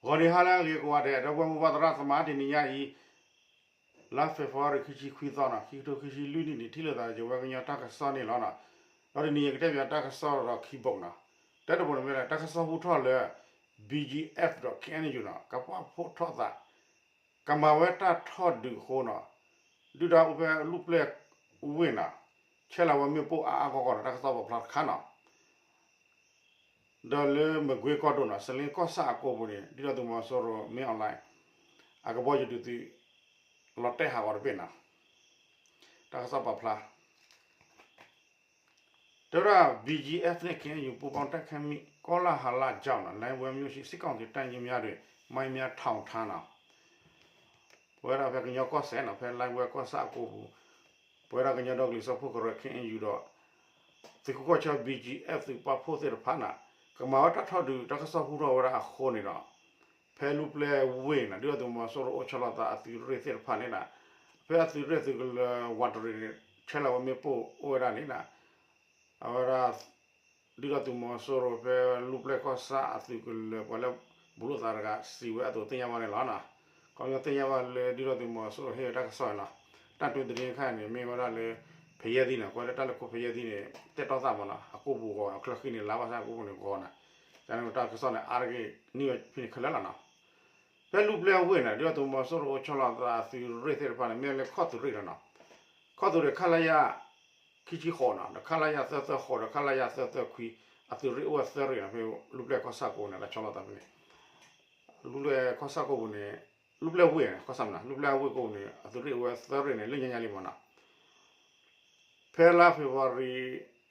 ဂီၤနံၤဟါလၢအဂ့ၤကိးဂၤဒဲး ဒီပုၢ်ဝဲၢ်မိၢ်ပၢ်သရၣ်သမါ တနံၤညါအံၤ လါ February ခံဆံခွံသီနီၤ ခံကထိခံဆံလွံၢ်နံၣ်န့ၣ် ထံၣ်လိာ်သးယဝဲကညီတၢ်ကစီၣ်န့ၣ်လီၤနီၤ. ဒီးတနံၤယကတဲပၠးတၢ်ကစီၣ်ဒီးခံဘိနီၤ. တၢတဘိန့ၣ်မ့ၢ်ဒၣ် တၢ်ကစီၣ်ဟူထီၣ်လၢ ဘီကၠံအ့ၣ်ဖ် ဒီး ခ့ၣ်အဲၣ်ယူၣ်နီၤ ကပာ်ဖှိၣ်ထီၣ်သး ကမၤဝဲတၢ်ထီၣ်ဒုးအဃိနီၤ ဒုၣ်ဒါအိၣ်ဖဲလူၢ်ပျဲၢ်ဝ့ၢ်နီၤ ဆဲးလီၤဝဲမ့ၣ်ပိၢ်အါအါဂီၢ်ဂီၢ်နီၤ တၢ်ကစီၣ်ပာ်ဖျါတခါနီၤ. ဒီးလၢမကွ့ကီၢ်ဒိၣ်နီၤ စလ့ကီၢ်ဆၣ်အကိာ်ပူၤန့ၣ် ဒုၣ်ဒါသုးမီၤစိရိၤ မင်းအောင်လှိုင် အကဘီယူၤဒုးသုး လီၤတဲာ်ဟးဂီၤတဘ့ၣ်နီၤ တၢ်ကစီၣ်ပာ်ဖျါ တဲဝဲဒၣ် ဘီကၠံအ့ၣ်ဖ် န့ၣ် ခ့ၣ်အဲၣ်ယူၣ် ပူးပေါင်းတိုက်ခိုက်မှု ကောလဟာလကြောင့်နီၤ လိုင်ဝဲမြို့ရှိ စစ်ကောင်စီတပ်ရင်းများတွင် မိုင်းများထောင်ထားနီၤ ပဝဲဒၣ်ဖဲကညီကီၢ်စဲၣ်နီၤ ဖဲလိုင်ဝဲကီၢ်ဆၣ်အကိာ်ပူၤ ပဝဲဒၣ်ကညီဒီကလုာ်စၢဖှိၣ်ကရၢ ခ့ၣ်အဲၣ်ယူၣ်ဒီး သုးခိၣ်ကီၢ်ဆၢ ဘီကၠံအ့ၣ်ဖ် သုးပာ်ဖှိၣ်သ့ၣ်တဖၣ်နီၤ ကမၤဝဲတၢ်ထီၣ်ဒုး တၢ်ကစီၣ်ဟူထီၣ်ဝဲဒၣ်အဃိန့ၣ်ဒီး ဖဲလူၢ်ပျဲၢ်ဝ့ၢ်နီၤ ဒုၣ်ဒါသုးမီၤစိရိၤအိၣ်ဆီလီၤသးအသုးရ့ၣ်သ့ၣ်တဖၣ်န့ၣ်နီၤ ဖဲအသုးရ့ၣ်သုးကလၢၤဝးတရံးန့ၣ် ဆဲးလီၤဝဲမ့ၣ်ပိၢ်အိၣ်ဝဲဒၣ်န့ၣ်နီၤ အဝဲဒၣ် ဒုၣ်ဒါသုးမီၤစိရိၤဖဲလူၢ်ပျဲၢ်ကီၢ်ဆၣ်အသုးကလၢၤ ပှၤလၢဘူးလိာ်သးတဂၤ စံးဝဲအသိးသ့ၣ်ညါဘၣ်န့ၣ်လီၤနီၤ. ခီပညီသ့ၣ်ညါဘၣ်လၢ ဒုၣ်ဒါသုးမီၤစိရိၤဟ့ၣ်ဝဲတၢ်ကစီၣ်န့ၣ်လီၤ. တၢ်တွံတရံခါန့ၣ် မ့ၢ်ဝဲဒၣ်လၢ ဖယဲၢ်သံနီၤ ကွၢ်လၢတၢ်လၢခိၣ်ဖယဲၢ်သံန့ၣ် တဲတီၢ်သၣ်မးနီၤ အကိာ်ပူၤဂီၤ အချၢဃံန့ၣ် လါဘၣ်ဆၣ်အကိာ်ပူၤန့ၣ်ဂီၤနီၤ ကန့ၣ်တၢ်ကစီၣ်န့ၣ် အါတက့ၢ် နံၣ်ဝဲဖဲန့ၣ်ခဲလၢာ်လီၤနီၤ. ဖဲလူၢ်ပျဲၢ်ဝ့ၢ်န့ၣ် ဒုၣ်ဒါသုးမီၤစိရိၤအိၣ်ဆီလီၤသးအသုးရ့ၣ်သ့ၣ်တဖၣ်န့ၣ် မ့ၢ်လၢခီၣ်သုးရ့ၣ်လီၤနီၤ. ခီၣ်သုးရ့ၣ် ခလရ ခံဆံဃိးနီၤ ဒီး ခလရ သၢသၢဃိး ဒီး ခလရ သၢသၢခွံ အသုးရ့ၣ်အိၣ်ဝဲသၢရ့ၣ်နီၤ ဖဲလူၢ်ပျဲၢ်ကီၢ်ဆၣ်ကိးန့ၣ် တၢ်ဆီလီၤသးဖဲန့ၣ် လူၢ်ပျဲၢ်ကီၢ်ဆၣ်ကိးပူၤန့ၣ် လူၢ်ပျဲၢ်ဝ့ၢ် ကီၢ်ဆၣ်မနီၤ လူၢ်ပျဲၢ်ဝ့ၢ်ကိးပူၤန့ၣ် အသုးရ့ၣ်အိၣ်ဝဲသၢရ့ၣ်န့ၣ် လၢညါညါလံမနီၤ ဖဲလါ February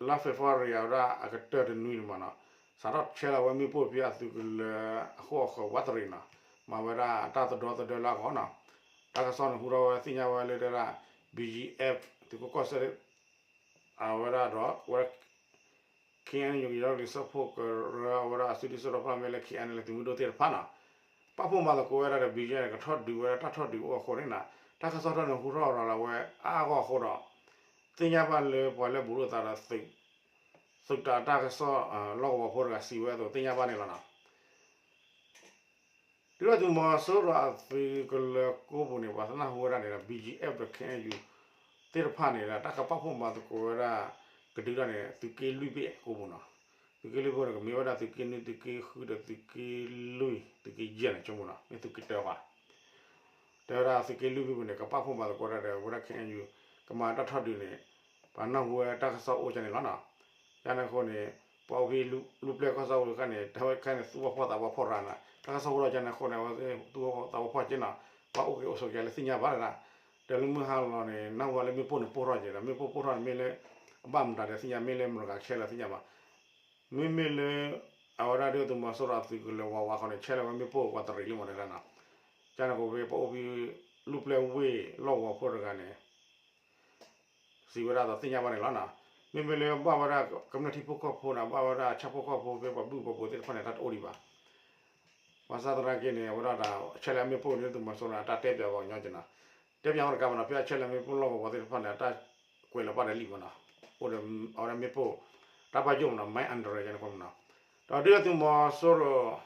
လါ February အဝဲဒၣ်အကတၢၢ်တနွံန့ၣ်မနီၤ စးထီၣ်ဆဲးလီၤဝဲမ့ၣ်ပိၢ်ဖဲအသုးကလၢၤအဃိအဃၢၤဝးတရံးနီၤ မၤဝဲဒၣ်တၢ်သဒီသဒၢလၢအဂီၢ်နီၤ တၢ်ကစီၣ်န့ၣ်ဟူထီၣ်ဝဲသ့ၣ်ညါဝဲလၢတဲဒၣ် ဘီကၠံအ့ၣ်ဖ် သုးခိၣ်ကီၢ်ဆၢ အဝဲဒၣ်ဒီး ဝဲ ခ့ၣ်အဲၣ်ယူၣ် ကညီဒီကလုာ်စၢဖှိၣ်ကရၢ အဝဲဒၣ်အစုဒုၣ်စုတီၤဖျၢၣ်မ့ၢ်လၢ ခ့ၣ်အဲၣ်အဲၣ်လၢ သုးမုၢ်ဒိၣ်သ့ၣ်တဖၣ်နီၤ ပာ်ဖှိၣ်မၤသကိးဝဲဒၣ်ဒီး ဘီကၠံအ့ၣ်ဖ် ကထီၣ်ဒုးဝဲဒၣ်တၢ်ထီၣ်ဒုးအိၣ်အဃိန့ၣ်နီၤ တၢ်ကစီၣ်ထီၣ်န့ၣ်ဟူထီၣ်ရၤလီၤဝဲအါအါဂီၢ်ဂီၢ်အဃိဒီး သ့ၣ်ညါဘၣ်လၢပှၤလၢဘူးလိာ်သးဒီး သုးတၢ်တၢ်ကစီၣ်လီၢ်ကဝီၤဖိတဂၤစံးဝဲအသိးသ့ၣ်ညါဘၣ်န့ၣ်လီၤနီၤ ဒုၣ်ဒါသုးမီၤစိရိၤအသုးကလၢၤကိးပူၤန့ၣ် ပှၤသနၢ်ဟူဝဲဒၣ်န့ၣ်ဒီး ဘီကၠံအ့ၣ်ဖ် ဒီး ခ့ၣ်အဲၣ်ယူၣ် သ့ၣ်တဖၣ်န့ၣ်ဒီး တၢ်ကပာ်ဖှိၣ်မၤသကိးဝဲဒၣ် ကဒုးဒၣ်န့ၣ် သုးက့လွံၢ်ဘ့ၣ်ကိးပူၤနီၤ သုးက့လွံၢ်ဘ့ၣ်န့ၣ် ကမ့ၢ်ဝဲဒၣ်သုးက့နွံ သုးက့ဃု ဒီးသုးက့လွံၢ် သုးက့ယဲၢ်န့ၣ် ဆိကမိၣ်နီၤ မ့ၢ်သုးက့တၢဘၣ် တဲဝဲဒၣ်သုးက့လွံၢ်ဘ့ၣ်ပူၤန့ၣ် ကပာ်ဖှိၣ်မၤသကိးတၢ်ဒီး ဝဲဒၣ် ခ့ၣ်အဲၣ်ယူၣ် ကမၤတၢ်ထီၣ်ဒုးန့ၣ် ပှၤနၢ်ဟူဝဲတၢ်ကစီၣ်အိၣ်ကန့ၣ်လီၤနီၤ. ကန့ၣ်အဃိန့ၣ် ပှၤအိၣ်ဖဲလူၢ်ပျဲၢ်ကီၢ်ဆၣ်ဝဲတခါန့ၣ် တၢ်ဝဲတခါန့ၣ် သူၣ်ဘၣ်ဖှီၣ်သးဘၣ်ဖှီၣ်ရၤနီၤ. တၢ်ကစီၣ်အိၣ်ဒီးကန့ၣ်အဃိန့ၣ် အဝဲသူၣ်ဘၣ်ဖှီၣ်သးဘၣ်ဖှီၣ်က့နီၤ. ပှၤအိၣ်က့ၤအိၣ်ဆိးက့ၤလၢသ့ၣ်ညါဘၣ်ဒၣ်. ဒီးလၢမုၢ်ဟါလီၤန့ၣ် နၢ်ဟူဝဲလၢမ့ၣ်ပိၢ်န့ၣ်ပိၢ်ထီၣ်က့ၤဒီး မ့ၣ်ပိၢ်ပိၢ်ထီၣ်န့ၣ်မ့ၢ်လၢ အဘၣ်မတၤဒီးသ့ၣ်ညါ မ့ၢ်လၢမတၤဂၤဆဲးလီၤသ့ၣ်ညါဘၣ်. မ့မ့ၢ်လၢ အဝဲဒၣ်ဒုၣ်ဒါသုးမီၤစိရိၤအသုးကလၢၤဝးဝးဃီန့ၣ် ဆဲးလီၤဝဲမ့ၣ်ပိၢ်ဝးတရံးလံမးတဒၣ်နီၤ. ကန့ၣ်အဃိဖဲပှၤအိၣ်ဖဲ လူၢ်ပျဲၢ်ဝ့ၢ်လီၢ်ကဝီၤဖိတဂၤန့ၣ် စံးဝဲဒၣ်ဒီးသ့ၣ်ညါဘၣ်န့ၣ်လီၤနီၤ. မ့မ့ၢ်လၢဘၣ်ဝဲဒၣ်ကမျၢၢ်ထံဖိကီၢ်ဖိနီၤ ဘၣ်ဝဲဒၣ်ဆၣ်ဖိကီၢ်ဖိဖဲပှၤဘုၣ်ပှၤဘိးသ့ၣ်တဖၣ်န့ၣ် တၢ်တအိၣ်ဒံးဘၣ်. ဘၣ်ဆၣ်သနာ်က့န့ၣ် အဝဲဒၣ်တၢ်ဆဲးလီၤမ့ၣ်ပိၢ်န့ၣ် သုးမီၤစိရိၤန့ၣ် အတၢ်တဲပၠးပှၤကညီက့နီၤ. တဲပၠးဝဲတကးဘၣ်နီၤ ဖဲအဆဲးလီၤမ့ၣ်ပိၢ်လီၢ်ကဝီၤသ့ၣ်တဖၣ်န့ၣ် အတၢ်ကွဲးလီၤဘၣ်ဒီးလံမးနီၤ. အိၣ်ဒီးအဝဲဒၣ်မ့ၣ်ပိၢ် တၢ်ဘၣ်ယိၣ်မးနီၤ မၤအၣ်ဒရၢၣ်ကန့ၣ်အဃိမးနီၤ. ဒီးဒုၣ်ဒါသုးမီၤစိရိၤ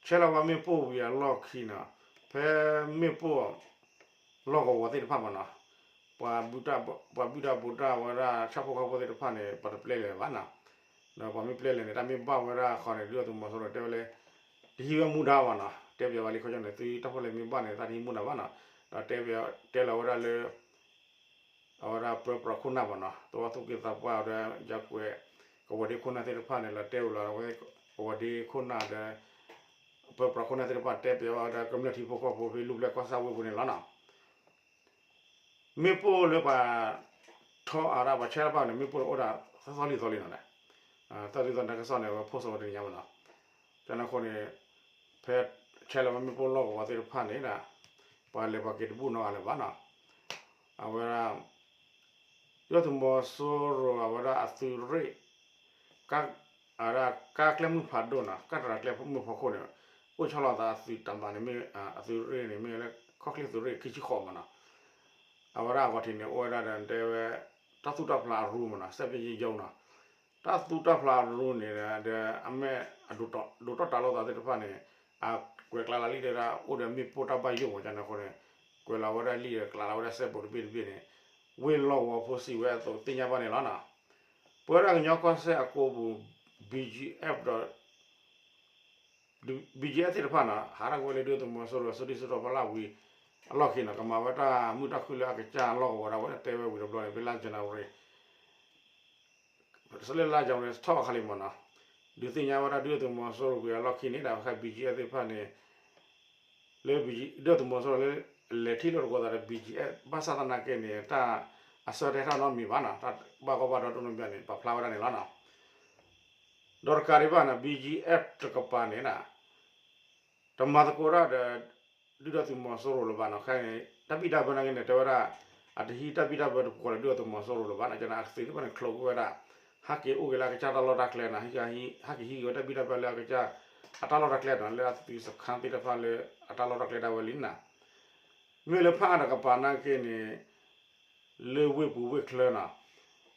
ဆဲးလီၤဝဲမ့ၣ်ပိၢ်ဝံၤအလီၢ်ခံနီၤ, ဖဲမ့ၣ်ပိၢ် လီၢ်ကဝီၤသ့ၣ်တဖၣ်မးနီၤ, ပှၤဘုၣ်တၢ်ဘိးတၢ်ဝဲဒၣ်ဆၣ်ဖိကီၢ်ဖိသ့ၣ်တဖၣ်န့ၣ် ပှၤတပျဲလဲၤဘၣ်နီၤ. ဒီးပှၤမ့ၢ်ပျဲလဲၤန့ၣ် တၢ်မ့ၢ်ဘၣ်ဝဲဒၣ်အခီန့ၣ် ဒုၣ်ဒါသုးမီၤစိရိၤတဲဝဲလၢ တဟံးဝဲမူဒါဘၣ်နီၤ, တဲပၠးဝဲလံခီကၠီန့ၣ် သုတၢ်ဖီၣ်လဲၣ်မ့ၢ်ဘၣ်န့ၣ် တၢ်တဟံးမူဒါဘၣ်နီၤ. ဒီးတဲပၠးတဲလီၤဝဲဒၣ်လၢ အဝဲဒၣ်ပၢပြးခိၣ်နၢ်မးနီၤ, သဝီသူၣ်က့သးပှၢ်ဝဲဒၣ် ယကွဲး ကဝီၤဒ့ခိၣ်နၢ်သ့ၣ်တဖၣ်န့ၣ် လီၤတဲဝဲလီၤဝဲ ကဝီၤဒ့ခိၣ်နၢ်ဒီး ပၢပြးခိၣ်နၢ်သ့ၣ်တဖၣ် တဲပၠးဝဲဒၣ်ကမျၢၢ်ထံဖိကီၢ်ဖိဖဲလူၢ်ပျဲၢ်ကီၢ်ဆၣ်ဝ့ၢ်ပူၤန့ၣ်လီၤနီၤ. မ့ၣ်ပိၢ်လၢပှၤထီအါဒၣ် ပှၤဆဲးတၢ်ဘၣ်န့ၣ် မ့ၣ်ပိၢ်အိၣ်ဒၣ်သၢသီလွံၢ်သီလံနီၤ, သၢသီလွံၢ်သီန့ၣ် တၢ်ကစီၣ်န့ၣ် အဝဲ post ဝဲတနံၤညါမးနီၤ. ကန့ၣ်အဃိန့ၣ် ဖဲဆဲးလီၤဝဲမ့ၣ်ပိၢ်လီၢ်ကဝီၤသ့ၣ်တဖၣ်န့ၣ် ပှၤလဲၤပှၤက့ၤတဘူၣ်နီတဂၤလၢၤဘၣ်နီၤ. အဝဲဒၣ် ဒုၣ်ဒါသုးမီၤစိရိၤအဝဲဒၣ်အသုးရ့ၣ် ကါ အဝဲဒၣ်ကါကျဲမုၢ်ဖးဒိၣ်နီၤ, ကါတရးကျဲမုၢ်ဖးခိၣ်န့ၣ် အိၣ်ဆီလီၤသးအသုးတၢ်မၤန့ၣ်မ့ၢ် အသုးရ့ၣ်န့ၣ်မ့ၢ်လၢ ခီၣ်ချ့သုးရ့ၣ်ခံဆံဃိးမးနီၤ. အဝဲဒၣ်အဂီၤထံးန့ၣ် အိၣ်ဝဲဒၣ်ဒီးတဲဝဲ တၢ်သူၣ်တၢ်ဖျးအရူမးနီၤ, စဲးပယံယိနီၤ. တၢ်သူတၢ်ဖျးအရူန့ၣ် ဒီးအမ့ၢ်အဒိၣ်ထီၣ်တၢ်လိာ်သးသ့ၣ်တဖၣ်န့ၣ် အကွဲးကျါလၢလံာ်ဒီး အိၣ်ဒီးမ့ၣ်ပိၢ်တၢ်ဘၣ်ယိၣ်မးန့ၣ်အဃိန့ၣ် ကွဲးလီၤဝဲဒၣ်လံာ်ဒီးကျးလီၤဝဲဒၣ်စဲဘူးတဘ့ၣ်တဘ့ၣ်န့ၣ် ဝ့ၢ်လီၢ်ကဝီၤဖိစံးဝဲအသိးသ့ၣ်ညါဘၣ်န့ၣ်လီၤနီၤ. ပဝဲဒၣ်ကညီကီၢ်စဲၣ်အကိပူၤ BGF ဒီး BGF သ့ၣ်တဖၣ်နီၤ ဟးထီၣ်ကွံာ်ဝဲလၢဒုၣ်ဒါသုးမီၤစိရိၤ အစိၤဒံၣ်စိၤတီၤဖီလာ်ဝံၤအလီၢ်ခံနီၤ ကမၤဝဲတၢ်မုာ်တၢ်ခုၣ်လၢအကစၢ်လီၢ်ကဝီၤဒၣ်ဝဲန့ၣ် တဲဝဲဝံၤတဘျီန့ၣ် ဖဲလါ January လၢလါ January ထီၣ်အခါလံမးနီၤ ဒုးသ့ၣ်ညါဝဲဒၣ်ဒုၣ်ဒါသုးမီၤစိရိၤဝံၤအလီၢ်ခံန့ၣ် ဒီးခဲ BGF သ့ၣ်တဖၣ်န့ၣ် လၢ ဒုၣ်ဒါသုးမီၤစိရိၤလၢ လဲၤထံၣ်လိာ်သကိးသးဒီး BGF ဘၣ်ဆၣ်သနာ်က့န့ၣ် တၢ်အဆၢတဟဲထီၣ်နီတမံၤဘၣ်နီၤ တၢ်ဘၣ်ကီဘၣ်ဒီဒိၣ်နီၢ်ဘၣ်န့ၣ် ပာ်ဖျါဝဲဒၣ်န့ၣ်လီၤနီၤ. ဒီးတကးဒံးဘၣ်န့ၣ် BGF တကပၤန့ၣ် တမၤသကိးတၢ်ဒီး ဒုၣ်ဒါသုးမီၤစိရိၤလၢၤဘၣ်နီၤ ခဲအံၤန့ၣ် တၢ်ဘံၣ်တၢ်ဘၢနာ်က့န့ၣ် တဲဝဲဒၣ် အတဟံးတၢ်ဘံၣ်တၢ်ဘၢတပူၤဃီလၢဒုၣ်ဒါသုးမီၤစိရိၤလၢၤဘၣ်နီၤ ကန့ၣ်အသုးသ့ၣ်တဖၣ်န့ၣ် ချိးကွံာ်ဝဲဒၣ် ဟဲက့ၤအိၣ်က့ၤလၢအကစၢ်တၢ်လီၢ်တၢ်ကျဲနီၤ ဟဲက့ၤဟံးက့ၤဝဲတၢ်ဘံၣ်တၢ်ဘၢလၢအကစၢ် အတၢ်လီၢ်တၢ်ကျဲနီၤ လၢအသုးစခါသ့ၣ်တဖၣ်လၢအတၢ်လီၢ်တၢ်ကျဲဒၣ်ဝဲလံနီၤ မ့ၢ်လၢဖးအါတကပၤနာ်က့န့ၣ် လၢဝ့ၢ်ပူၤဝ့ၢ်ချၢနီၤ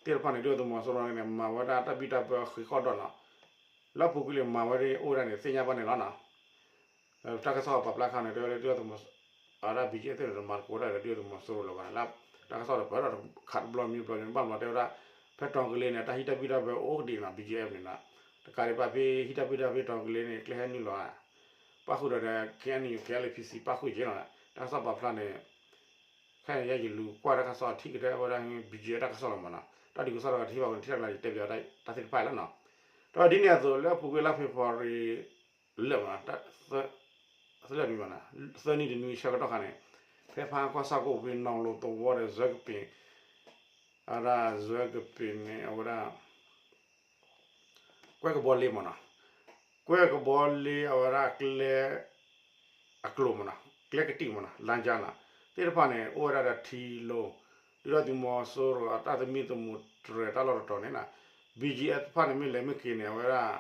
သ့ၣ်တဖၣ်န့ၣ် ဒုၣ်ဒါသုးမီၤစိရိၤန့ၣ် မၤဝဲဒၣ်တၢ်ဘံၣ်တၢ်ဘၢဃံးဃီၣ်ဒီးနီၤ လၢအပူၤကွံာ်လၢမၤဝဲဒၣ်အိၣ်ဝဲဒၣ်န့ၣ် သ့ၣ်ညါဘၣ်န့ၣ်လီၤနီၤ. တၢ်ကစီၣ်ပာ်ဖျါခါန့ၣ် တဲဝဲလၢဒုၣ်ဒါသုးမီၤ အဝဲဒၣ် BGF သ့ၣ်န့ၣ် တမၤသကိးတၢ်ဒီးဒုၣ်ဒါသုးမီၤစိရိၤလၢၤဘၣ်န့ၣ် လၢတၢ်ကစီၣ်ဒီးပၢၢ်ဒီးခးတဘျီမံၤဘျီမံၤ ဘၣ်မၤတဲဝဲဒၣ် ဖဲတီၤကလ့န့ၣ် တၢ်ဟံးတၢ်ဘံၣ်တၢ်ဘၢအိၣ်ဒံးနီၤ BGF န့ၣ်နီၤ တကးဒံးဘၣ်ဖဲဟံးတၢ်ဘံၣ်တၢ်ဘၢတီၤကလ့န့ၣ် ကျဲဟဲနုာ်လီၤ ပၣ်ဃုာ်ဒီး KNU KNLA PC ပၣ်ဃုာ်က့ၤနီၤ တၢ်ကစီၣ်ပာ်ဖျါန့ၣ် ခဲအံၤယလူၤကွၢ်တၢ်ကစီၣ်ထံၣ်ကတၢၢ်ဝဲဒၣ် BGF တၢ်ကစီၣ်လီၤမးနီၤ တၢ်ဒုးကစီၣ်ဒီးကထံၣ်ဘၣ်ဝဲန့ၣ် ထံၣ်တၢ်ကလါယတဲပၠးတၢ်သ့ၣ်တဖၣ်လီၤနီၤ. ဒီးဒ်န့ၣ်အသိးလၢအပူၤကွံာ်လါ February လၢာ်မးနီၤ သၢနံၣ်တနွံဆၢကတီၢ်ခါန့ၣ် ဖဲဖးအါကီၢ်ဆၣ်ကိးပူၤဖဲနီၣ်လိၤသဝီဒီးစၢကပ့ၤ အဝဲဒၣ်စၢကပ့ၤန့ၣ် အဝဲဒၣ် ကွဲကဘီလ့မးနီၤ ကွဲကဘီလ့အဝဲဒၣ်ကျဲ အကျိၤမးနီၤ ကျဲကတံာ်မးနီၤ လမ်းကြားနီၤ သ့ၣ်တဖၣ်န့ၣ် အိၣ်ဝဲဒၣ်ဒီးထံလိၤ ဒုၣ်ဒါသုးမီၤစိရိၤအတၢ်သမံသမိးတြဲၤတၢ်လီၢ်တတီၤန့ၣ်နီၤ BGF တဖၣ်န့ၣ်မ့ၢ်လဲၤမ့ၢ်က့ၤန့ၣ် အဝဲဒၣ်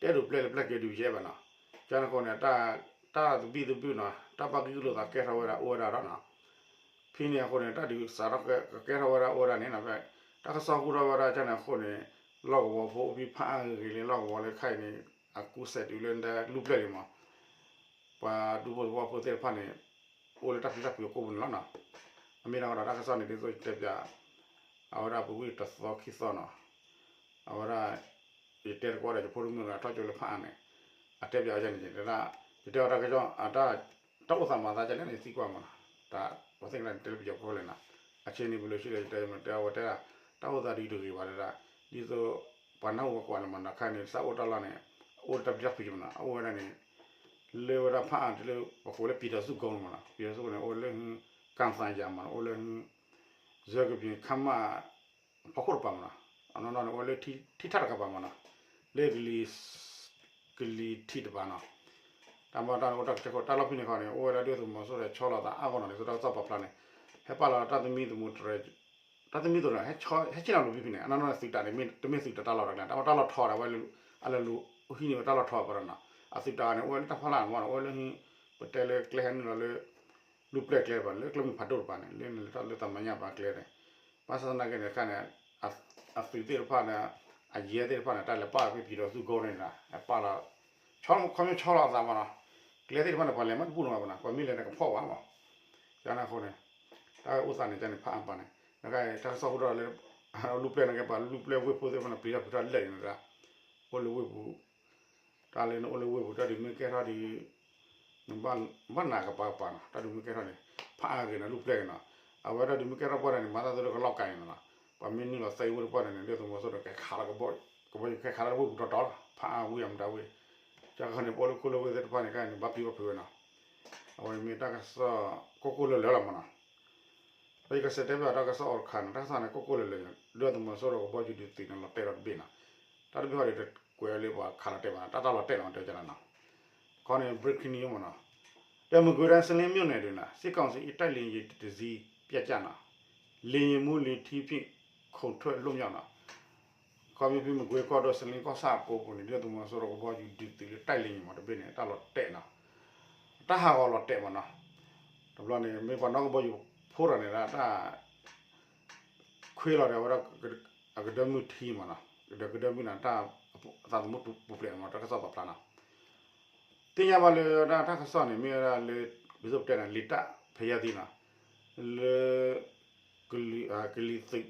တအဲၣ်ဒိးပျဲလၢပျဲက့ၤဒုးယဲၢ်ဘၣ်နီၤ ကန့ၣ်အဃိန့ၣ် တၢ်သဘံၣ်သဘုၣ်နီၤ တၢ်ဘၣ်ကံၣ်ကလိာ်သးကဲထီၣ်ဝဲဒၣ်အိၣ်ဝဲဒၣ်ဒီးနီၤ ဖဲန့ၣ်အဃိန့ၣ် တၢ်ဒုးစးထီၣ်ကကဲထီၣ်ဝဲဒၣ်အိၣ်ဝဲဒၣ်န့ၣ်နီၤ ဖဲတၢ်ကစီၣ်ဟူထီၣ်ဝဲဒၣ်ကန့ၣ်အဃိန့ၣ် လီၢ်ကဝီၤဖိအိၣ်ဖဲဖးအါဂ့ၤလံ လီၢ်ကဝီၤလၢခဲအံၤန့ၣ် အကူစဲးတုၤလၢဒဲလူၢ်ပျဲၢ်လံမး ပှၤဒူဖိသဝီဖိသ့ၣ်တဖၣ်န့ၣ် အိၣ်လၢတၢ်ပျံၤတၢ်ဖုးအကိာ်ပူၤန့ၣ်လီၤနီၤ အမ့ၢ်ဒၣ်ဝဲဒီးတၢ်ကစီၣ်န့ၣ် ဒ်သိးယတဲပၠး အဝဲဒၣ်ပူၤကွံာ်တသီခံသီနီၤ အဝဲဒၣ် ယတဲသကိးဒီးယဖိဒိၣ်မုၣ်အထီၣ်ကၠိလၢဖးအါန့ၣ် အတဲပၠးဝဲန့ၣ် ယတဲအီၤတၢ်ကစီၣ် တၢ်အိၣ်သးမၤသးကလဲၣ်န့ၣ် သံကွၢ်မးနီၤ တၢ်ပှၤသ့ၣ်တဖၣ်န့ၣ် တဲလၢပယီၤဖိလဲၣ်နီၤ အဆ့န့ၣ်ပလိၤဆံဒီး ယတဲမ့ၢ်တဲအဝဲတဲဒၣ် တၢ်အိၣ်သးဒ်တဂ့ၤဘၣ်တဲဒၣ် ဒ်သိး ပှၤနၢ်ဟူပှၤကွၢ်လၢမးနီၤ ခဲအံၤန့ၣ် သးအိၣ်တၢ်လီၢ်န့ၣ် အိၣ်လၢတၢ်ပျံၤတၢ်ဖုးမးနီၤ အအိၣ်ဝဲဒၣ်န့ၣ် လၢဝဲဒၣ်ဖးအါတုၤလၢ ပကိးလၢပံၤဒီးသူၣ်ကိန့ၣ်မးနီၤ ပံၤဒီးသူၣ်ကိန့ၣ် အိၣ်လၢဟု ကၣ်သးယၤမးနီၤ အိၣ်လၢဟု စၢကပ့ၤခါမး ဖီခိၣ်တပၤမးနီၤ အနီၢ်နီၢ်န့ၣ် အိၣ်လၢထံထးတကပၤမးနီၤ လၢကလံၤ ကလံၤထံးတပၤနီၤ တၢ်မၤတၢ်န့ၣ်အိၣ်တၢ်ကတဲာ်ခိၣ် တၢ်လီၢ်ဖဲန့ၣ်ခီန့ၣ် အိၣ်ဝဲဒၣ်ဒုၣ်ဒါသုးမီၤစိရိၤဒီးဆီလီၤသးအါဂီၢ်နီၤ ဒ်သိးတၢ်ကစီၣ်ပာ်ဖျါန့ၣ် ဟဲပာ်လီၤတၢ်သမံသမိးတြဲၤ တၢ်သမံသမိးန့ၣ် ဟဲဆီလီၤလီၤဖဲန့ၣ် အနီၢ်နီၢ်န့ၣ်သုးတၢ်န့ၣ် တမ့ၢ်သုးတၢ်တၢ်လီၢ်တၢ်ကျဲ တၢ်မၤတၢ်လီၢ်ထီဒၣ်ဝဲ အလဲၤလူၤဟံးန့ၢ်ဝဲတၢ်လီၢ်ထီအပူၤဒီးနီၤ အသုးတၢ်န့ၣ် အိၣ်ဝဲလၢတၢ်ဖီလာ်မးနီၤ အိၣ်ဝဲလၢဟု ပတဲလၢကျဲဟဲနုာ်လီၤလၢ လူၢ်ပျဲၢ်ကျဲတပၤန့ၣ် လၢကျဲမုၢ်ဖးဒိၣ်တပၤန့ၣ် လၢန့ၣ်လၢတၢ်လၢတၢ်မဲာ်ညါပာ်ကျဲန့ၣ် ဘၣ်ဆၣ်သနာ်က့န့ၣ် ခဲန့ၣ် အသုးသ့ၣ်တဖၣ်န့ၣ် အယဲၢ်သ့ၣ်တဖၣ်န့ၣ် တၢ်လဲၤပာ်လီၤဖဲပံၤဒီးသူၣ်ကိန့ၣ်နီၤ ဟဲပာ်လီၤ ဆီခီမ့ၢ်ဆီလီၤအသးမးနီၤ ကျဲသ့ၣ်တဖၣ်န့ၣ် ပှၤလဲၤမးတဘူၣ်နီၤဘၣ်နီၤ ပှၤမ့ၢ်လဲၤန့ၣ်ကဖီၣ်ဘၣ်မး ကန့ၣ်အဃိန့ၣ် တၢ်အိၣ်သးန့ၣ်ကန့ၣ် ဖးအါပၤန့ၣ် နကတၢ်ကစီၣ်ဟူထီၣ်လၢ လူၢ်ပျဲၢ်န့ၣ်က့ၤပှၤ လူၢ်ပျဲၢ်ဝ့ၢ်ဖိသ့ၣ်တဖၣ်န့ၣ် ပျံၤတၢ်ဖုးတၢ်လၢာ်န့ၣ် အိၣ်လၢဝ့ၢ်ပူၤ တၢ်လၢနအိၣ်လၢဝ့ၢ်ပူၤ တၢ်ဒုးမ့ၢ်ကဲထီၣ်ဒီး ဘၣ်နးကပၤကပၤနီၤ တၢ်ဒုးမ့ၢ်ကဲထီၣ်န့ၣ် ဖးအါဂ့ၤနီၤ လူၢ်ပျဲၢ်ဂ့ၤနီၤ အဝဲတၢ်ဒုးမ့ၢ်ကဲထီၣ်ပှၢ်န့ၣ် မၤသးသိးလၢကလီၢ်ကၤန့ၣ်နီၤ ပှၤမ့ၢ်နုာ်လီၤသံဝ့ၢ်တပှၢ်န့ၣ် ဒုၣ်ဒါသုးမီၤစိရိၤဒီးကဲခးလီၤကဘီ ကဘီယူၤကဲခးလီၤဝ့ၢ်ပူၤတီတီလီၤ ဖးအါဝ့ၢ်အမတၤဝ့ၢ် ကန့ၣ် ပအိၣ်လၢခိၣ်လၢဝ့ၢ်သ့ၣ်တဖၣ်န့ၣ် ကန့ၣ် ဘၣ်ပျံၤဘၣ်ဖုးဝဲနီၤ အဝဲမ့ၢ်တၢ်ကစီၣ် ကိၢ်ကိၢ်လၢာ်လၢာ်လီၤမးနီၤ ဒီးယကစံးတဲဘၣ်တၢ်ကစီၣ်အီၤတခါန့ၣ် တၢ်ကစီၣ်န့ၣ် ကိၢ်ကိၢ်လၢာ်လၢာ် ဒုၣ်ဒါသုးမီၤစိရိၤကဘီယူၤဒုးသုးန့ၣ် လီၤတဲာ်လီၤတဘ့ၣ်နီၤ တၢ်တဘ့ၣ်ဃီဒီးတကွဲးလၢပှၤခးလီၤတဲာ်ဘၣ်နီၤ တၢ်တၢ်လီၤတဲာ်လီၤတဲာ်ကန့ၣ်နီၤ ခီန့ၣ် breaking news မးနီၤ ဒီးမကွေးတိုင်း စလင်းမြို့နယ်တွင် စစ်ကောင်စီတပ်ရင်း ရေယာဉ်တစ်စီး ပျက်ကျနီၤ လေယာဉ်မှူး လေထီးဖြင့် ခုန်ထွက်လွတ်မြောက်နီၤ ခီမ့ၢ်ဖဲမကွေးကီၢ်ဒိၣ် စလင်းကီၢ်ဆၣ်အကိပူၤန့ၣ် ဒုၣ်ဒါသုးမီၤစိရိၤကဘီယူၤဒုးသုးလၢတိုက်လေယာဉ်မး တဘ့ၣ်န့ၣ်တၢ်လီၤတဲာ်နီၤ တၢ်ဟးဂီၤလီၤတဲာ်မးနီၤ တဘျီန့ၣ် မ့ၢ်ပှၤနီၣ်ကဘီယူၤဖိတဂၤန့ၣ် တၢ် ခွ့လီၤဒီးဝဲဒၣ် အကဒၢမုၢ်ထံမးနီၤ ဒီးကဒၢမုၢ်န့ၣ် တၢ်သးသမူပူၤဖျဲးန့ၣ်မ့ၢ် တၢ်ကစီၣ်ပာ်ဖျါနီၤ. သ့ၣ်ညါဘၣ်လၢဒၣ်တၢ်ကစီၣ်န့ၣ် မ့ၢ်ဝဲဒၣ်လၢ ပစိၣ်ပတဲန့ၣ် လံာ်တၢ်ဖဲယါသံနီၤ, လၢ ကလံၤသုး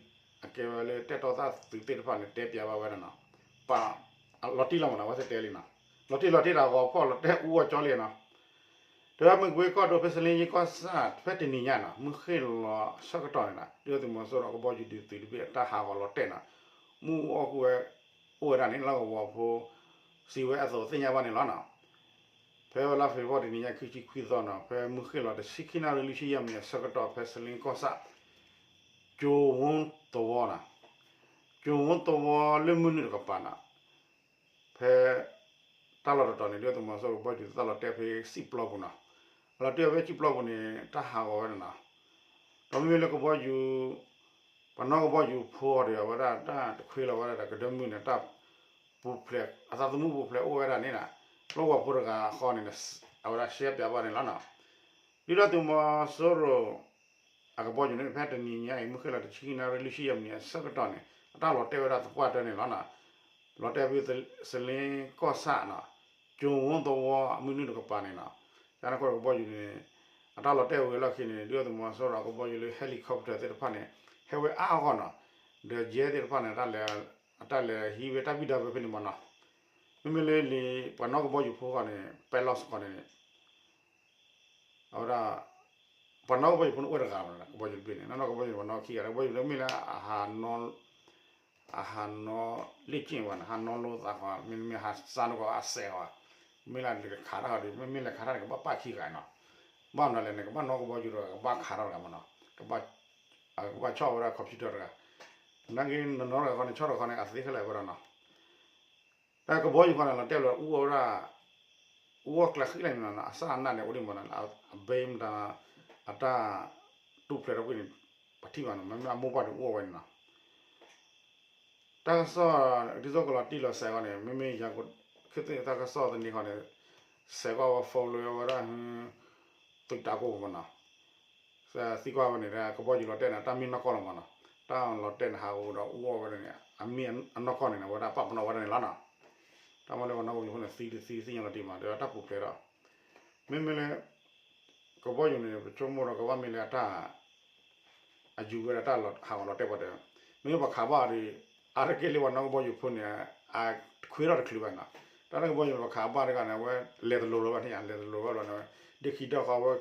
အကဲဝဲလၢတၢ်တီသၣ်သုးသ့ၣ်တဖၣ်န့ၣ် တဲပၠးဘၣ်ဝဲဒၣ်နီၤ, ပာ် လီၤတံၢ်လီၤမးနီၤ အဝဲသ့ၣ်တဲလံနီၤ, လီၤတံၢ်လီၤတံၢ်တၢ်ဂီၤဖီၣ် လီၤတဲာ်အူအီၣ်ကၠီလံနီၤ. တဝဲမုၢ်ကွ့ကီၢ်ဒိၣ်ဖဲစလ့ယ့ကီၢ်ဆၣ် ဖဲတနံၤညါနီၤ မုၢ်ဃ့ၢ်လီၤဆၢကတီၢ်န့ၣ်နီၤ ဒုၣ်ဒါသုးမီၤစိရိၤကဘီယူၤဒုးသုးတဘ့ၣ်အတၢ်ဟးဂီၤလီၤတဲာ်နီၤ, မ့ၣ်အူအီၣ်ကူၣ်ဝဲ အိၣ်ဝဲဒၣ်န့ၣ် လီၢ်ကဝီၤဖိ စံးဝဲအသိးသ့ၣ်ညါဘၣ်န့ၣ်လီၤနီၤ. ဖဲလါဖ့ၤဘြူၤအါရံၤတနံၤညါ ခံဆံခွံသီနီၤ ဖဲမုၢ်ဃ့ၢ်လီၤတဆံခံနၣ်ရံၣ်လွံၢ်ဆံယဲၢ်မံးနံးအဆၢကတီၢ် ဖဲစလ့ကီၢ်ဆၣ် ကၠိၤဝီသဝီနီၤ, ကၠိၤဝီသဝီလၢမုၢ်နုာ်တကပၤနီၤ, ဖဲ တၢ်လီၢ်တတီၤန့ၣ် ဒုၣ်ဒါသုးမီၤစိရိၤကဘီယူၤသၣ်လီၤတဲာ်ဖဲစံၣ်ပျီပူၤနီၤ, အလီၤတဲာ်ဖဲစံၣ်ပျီပူၤန့ၣ် တၢ်ဟးဂီၤဝဲဒၣ်နီၤ, ဒီးမ့မ့ၢ်လၢကဘီယူၤ ပှၤနီၣ်ကဘီယူၤဖိအီၤဒီး အဝဲဒၣ်တၢ်တခွ့လီၤဝဲဒၣ်ဒီးကဒၢမုၢ်န့ၣ် တၢ်ပူၤဖျဲး အသးသမူပူၤဖျဲးအိၣ်ဝဲဒၣ်န့ၣ်နီၤ, လီၢ်ကဝီၤဖိတဂၤအဃိန့ၣ် အဝဲဒၣ်ရှဲပၠးဘၣ်န့ၣ်လီၤနီၤ. ဒုၣ်ဒါသုးမီၤစိရိၤ အကဘီယူၤန့ၣ် ဖဲတနံၤညါအံၤ မုၢ်ဃ့ၢ်လီၤတဆံခံနၣ်ရံၣ်လွံၢ်ဆံယဲၢ်မံးနံးအဆၢကတီၢ်န့ၣ် အတၢ်လီၤတဲာ်ဝဲဒၣ်သပှၢ်တၢၢ်န့ၣ်လီၤနီၤ. လီၤတဲာ်ဖဲစလ့ကီၢ်ဆၣ်နီၤ, ကၠိၤဝီသဝီအမုၢ်နုာ်တကပၤန့ၣ်နီၤ, တၢ်န့ၣ်အဃိဒီးကဘီယူၤန့ၣ် အတၢ်လီၤတဲာ်ဝဲလီၢ်ခံန့ၣ် ဒုၣ်ဒါသုးမီၤစိရိၤအကဘီယူၤလၢ helicopter သ့ၣ်တဖၣ်န့ၣ် ဟဲဝဲအါအါဂီၢ်နီၤ, ဒီး jet သ့ၣ်တဖၣ်န့ၣ် အတၢ်လဲၤဟံးဝဲတၢ်ဘံၣ်တၢ်ဘၢဖဲန့ၣ်မးနီၤ. မ့မ့ၢ်လၢလံာ်ပှၤနီၣ်ကဘီယူၤဖိဃီန့ၣ် pilot ဃီန့ၣ် အဝဲဒၣ် ပှၤနီၣ်ကဘီယူၤဖိန့ၣ်အိၣ်တဂၤဘၣ်နီၤ, ကဘီယူၤတဘ့ၣ်န့ၣ် နီၣ်နီၣ်ကဘီယူၤန့ၣ် ပှၤနီၣ်ခံဂၤ ကဘီယူၤတဘ့ၣ်မ့ၢ်လၢ အဟးနီၣ်လ့ၣ်က့ၣ်ဘၣ်နီၤ, ဟးနီၣ်လိသးဃီ မ့တမ့ၢ်ဟးစၢ်နီၣ်ကီးအစဲးဃီ, မ့ၢ်လၢလဲၤခးတၢ်ဃီဒီး မ့မ့ၢ်လဲၤခးတၢ်န့ၣ် ကဘၣ်ပာ်ခံဂၤနီၤ, ဘၣ်မနုၤလဲၣ်န့ၣ် ကဘၣ်နီၣ်ကဘီယူၤဒီး ကဘၣ်ခးထီၣ်တဂၤမးနီၤ, ကဘၣ်ဆီၣ်ဝဲဒၣ် computer တဂၤ, နာ်က့နီၢ်နီၢ်တဂၤဃီန့ၣ် ဆီၣ်တဂၤဃီန့ၣ် အသ့ခဲလၢာ်ဝဲဒၣ်နီၤ. တၢ်ကဘီယူၤဃီန့ၣ် လီၤတဲာ်လီၤအူအီၣ်ဝဲဒၣ် အူအီၣ်ကျဲဃံလၢာ်န့ၣ်နီၤ, အစၢ်အနၢ်န့ၣ် အိၣ်ဒံးမးနီၤ, အဘဲမတၤ အတၢ်တူၢ်ဖျဲးထီၣ်ကွံာ်န့ၣ် ပထံၣ်ဘၣ်နီၤ, မ့မ့ၢ်အမိၢ်ပှၢ်ဒုးအူအီၣ်ဝဲန့ၣ်နီၤ. တၢ်ကစီၣ် ဒ်သိးကလီၤတံၢ်လီၤဆဲးဃီန့ၣ် မ့မ့ၢ်ယၤ ခ့ၣ်သ့ၣ်တၢ်ကစီၣ်သန့ဃီန့ၣ် ဆဲးကွၢ်ဝဲ follow ဝဲဒၣ် သုးတၢ်ကိၢ်မးနီၤ. သံကွၢ်ဝဲန့ၣ် ကဘီယူၤလီၤတဲာ်န့ၣ် တၢ်မ့ၢ်နီၢ်ကီၢ်လီၤမးနီၤ, တၢ်လီၤတဲာ်န့ၣ် ဟးဂီၤဒီးအူအီၣ်ဝဲဒၣ်န့ၣ် အမ့ၢ်အနီၢ်ကီၢ်န့ၣ် အဝဲဒၣ်ပာ်ပနီၣ်ဝဲဒၣ်န့ၣ်လီၤနီၤ. တၢ်မ့ၢ်လၢပှၤနီၣ်ကဘီယူၤဖိန့ၣ် သံတသံသ့ၣ်ညါလီၤတံၢ်မး ဒီးတၢ်ပူၤဖျဲးဒီး မ့မ့ၢ်လၢ ကဘီယူၤန့ၣ် ပဆိကမိၣ်ဒီးကဘၣ်မ့ၢ်လၢအတၢ် အယူၤဝဲဒၣ်တၢ်ဟးဂီၤလီၤတဲာ်ပှၤတဲ, မ့မ့ၢ်ပှၤခးဘၣ်ဒီး အါတက့ၢ်လၢပှၤနီၣ်ကဘီယူၤဖိန့ၣ် အခွ့ထီၣ်တချုးဘၣ်နီၤ. တၢ်နီၣ်ကဘီယူၤပှၤခးဘၣ်တဂၤန့ၣ် အဝဲလဲၤတလိၤလၢၤဘၣ်န့ၣ် လဲၤတလိၤဘၣ်လီၤန့ၣ် ဒ့ခံဒီၣ်ဃီဝဲ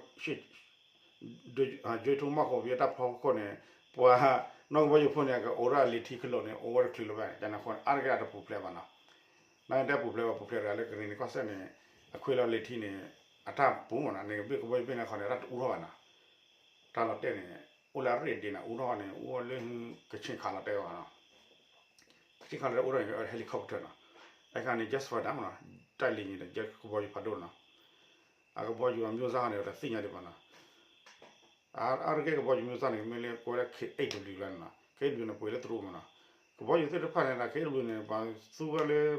ကၠိထူမီၢ်ခိၣ်ဖဲတၢ်ဖီခိၣ်န့ၣ် ပှၤနီၣ်ကဘီယူၤဖိန့ၣ် ကအိးထီၣ်လံာ်ထံခလိာ်န့ၣ် အိၣ်ဝဲတချုးလၢၤဘၣ်န့ၣ် ကန့ၣ်အဃိန့ၣ် အါတက့ၢ်အတပူၤဖျဲးဘၣ်နီၤ. နာ်က့တၢ်ပူၤဖျဲးဘၣ် ပူၤဖျဲးတဂၤလၢကရံၣ်နံၤကီၢ်စဲၣ်န့ၣ် အခွ့လီၤလံာ်ထံန့ၣ် အတၢ်ပူၤမးနီၤ န့ၣ်ကဘ့ၣ်ကဘီယူၤဘ့ၣ်န့ၣ်ဃီန့ၣ် တၢ်တအူထီၣ်ဘၣ်နီၤ. တၢ်လီၤတဲာ်န့ၣ် အိၣ်လၢအရ့ၣ်ဒ့နီၤ အူထီၣ်န့ၣ် အိၣ်လၢ ကဆ့ၣ်ခးလီၤတဲာ်အီၤနီၤ. ကဆ့ၣ်ခးလီၤတဲာ်အိၣ်ထီၣ်န့ၣ် helicopter နီၤ. တၢ်ခါန့ၣ် jet fighter မးနီၤ တၢ်လံၤန့ၣ်ဒီး jet ကဘီယူၤဖးဒိၣ်နီၤ. အကဘီယူၤအမျိုးအစားန့ၣ် တသ့ၣ်ညါဒံးဘၣ်နီၤ. အါတက့ၢ်ကဘီယူၤမျိုးစားန့ၣ် မ့ၢ်လၢကိးဝဲဒၣ် KA-W လီၤနီၤ. KA-W န့ၣ် ပှ့ၤလၢတရူးမးနီၤ. ကဘီယူၤသ့ၣ်တဖၣ်န့ၣ် KA-W န့ၣ် ပှၤသူဝဲလၢ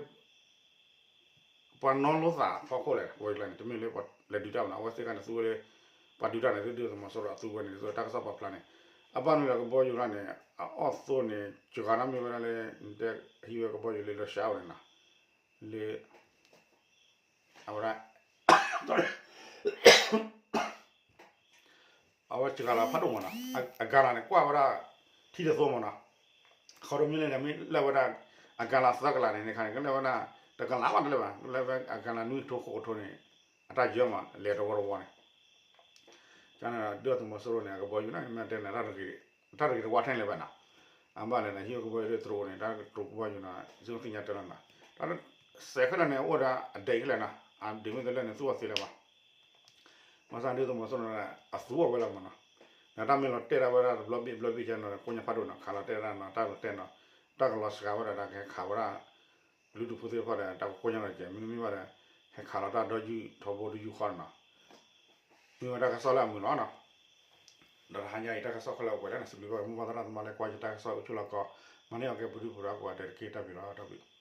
ပှၤနီၣ်လိသးဖီခိၣ်လဲၣ် ဝဲကျါန့ၣ် တမ့ၢ်လၢပှၤလဲၤဒုးတၢ်ဘၣ်နီၤ. အဝဲသ့ၣ်တဖၣ်န့ၣ် သူဝဲလၢ ပှၤဒုးတၢ်န့ၣ် ဒုၣ်ဒါသုးမီၤစိရိၤအသူဝဲန့ၣ် ဒ်သိးတၢ်ကစီၣ်ပာ်ဖျါန့ၣ် အဘၣ်နုၤလၢကဘီယူၤလီၤန့ၣ် အအီၣ်သိန့ၣ် စှၤနီၤမ့ၢ်ဝဲဒၣ်လၢ နတဲဟံးဝဲကဘီယူၤလၢ Russia န့ၣ်နီၤ လၢ အဝဲဒၣ် အဝဲစှၤလီၤဖးဒိၣ်မးနီၤ. အဂၤလီၤန့ၣ် ကွၢ်ဝဲဒၣ် ထံတသိမးနီၤ. ခီဒိမ့ၢ်လဲၣ်န့ၣ် မ့ၢ်လၢဝဲဒၣ် အဂၤလီၤသၢကလးန့ၣ် န့ၣ်ခါန့ၣ် ကလၢဝဲဒၣ် တကလးဘၣ်တလၢဘၣ် လၢဝဲအဂၤလီၤနွံကထိဃိးကထိန့ၣ် အတၢ်ယၢမး လဲၤတဝီတဝီန့ၣ် ကန့ၣ်ဒီး ဒုၣ်ဒါသုးမီၤစိရိၤန့ၣ် အကဘီယူၤန့ၣ် မ့ၢ်တဲန့ၣ် တၢ်တဂ့ၤတဝါထဲလဲၣ်ဘၣ်နီၤ. အဘၣ်လဲၣ်န့ၣ် ဟံးဝဲကဘီယူၤလၢတရူးန့ၣ် တၢ်တရူးကဘီယူၤန့ၣ် ယသ့ၣ်ညါတဲလီၤနီၤ. တၢ်စဲးခဲလၢာ်န့ၣ် အိၣ်ဒီးအဒဲးခဲလၢာ်နီၤ အဒုးမ့ၢ်တလၢန့ၣ် သူၣ်အီၤသ့လၢၤဘၣ်. မၤစၢ်ဒုၣ်ဒါသုးမီၤစိရိၤန့ၣ် အသူအီၤဝဲလၢၤမးနီၤ. တၢ်မ့ၢ်လီၤတဲာ်ဒၣ်ဝဲဒၣ်တဘျီဘ့ၣ်ဘျီဘ့ၣ်ကန့ၣ် ကိညါဖးဒိၣ်နီၤ ခးလီၤတဲာ်ဒၣ်နီၤ တၢ်လီၤတဲာ်နီၤ တၢ်ကလီၤစှၤဝဲဒၣ် တၢ်ကဟဲခးဝဲဒၣ် လုၢ်ဒူၣ်ဖိသ့ၣ်တဖၣ်ဒီး တၢ်ကကိညါလီၤကဲ မ့တမ့ၢ်ဘၣ်ဒီး ဟဲခးလီၤတၢ်ဒီယုၢ်ထီဘိတယုၢ်ဃီနီၤ. မ့ၢ်ဝဲတၢ်ကစီၣ်လၢအမုာ်လီၤနီၤ. ဒီးတဟါညါအံၤ တၢ်ကစီၣ်ခဲလၢာ်အိၣ်ပှဲၤလံန့ၣ် စံးဘျုးဘၣ်မိၢ်ပၢ်သရၣ်သမါလၢကွၢ်ယတၢ်ကစီၣ်အိၣ်ဆူၣ်လီၤကီး မၤန့ၢ်အီၤကဲပဒုၣ်ပဒါကိးဂၤဒဲးတက့ၢ် တၢ်ဘျုးလီၤ တၢ်ဘျုး